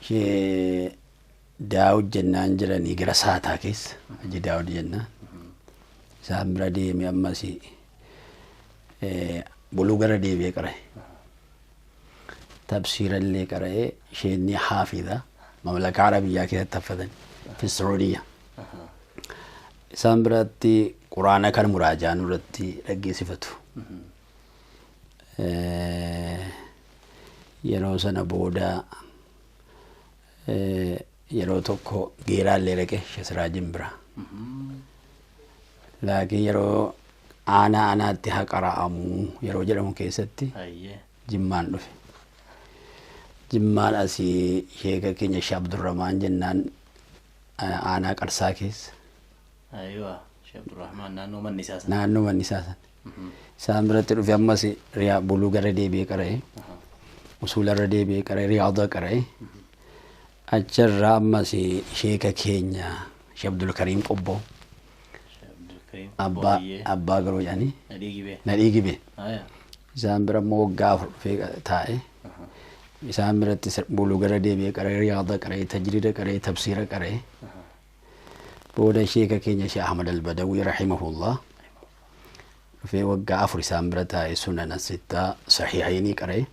Ishee Daawud jennaan jiranii gara Saataa keessa Haji Daawud jennaan. Isaan bira deemee ammas buluu gara deebi'ee qara'e. Tafsiira illee qara'ee isheen haafidha. Mamlaka Arabiyyaa keessatti haffatan. Fi Sacuudiyyaa. Isaan biratti quraana kan muraajaa nurratti dhaggeessifatu. Yeroo sana booda yeroo tokko geeraallee dhaqe Shasiraajin bira. Laakiin yeroo aanaa aanaatti haa qara'amuu yeroo jedhamu keessatti Jimmaan dhufe. Jimmaan asii sheeka keenya Shee Abdurrahmaan jennaan aanaa Qarsaa keessa. Aywa, Shee Abdurrahmaan naannoo manni isaa sana. Naannoo manni isaa sana. Isaan biratti dhufe ammas riyaa buluu gara deebi'ee qara'e. Usuula irra deebi'ee qara'e, riyaada qara'e. Achirraa ammas sheeka keenya Shee Abdulkariim Qobboo. Shee Abdulkariim Abbaa Qobboo. Abbaa garoo jedhanii. Nadhii Gibee. Nadhii Gibee. Aya. Isaan bira immoo waggaa 4 dhufee taa'e. Isaan biratti buluu gara deebi'ee qara'e, riyaada qara'e, tajriida qara'e, tafsiira qara'e. Booda sheeka keenya Shee Ahmad Albadawii rahimahullah dhufee waggaa 4 isaan bira taa'e, sunan sittaa sahihaynii qara'e.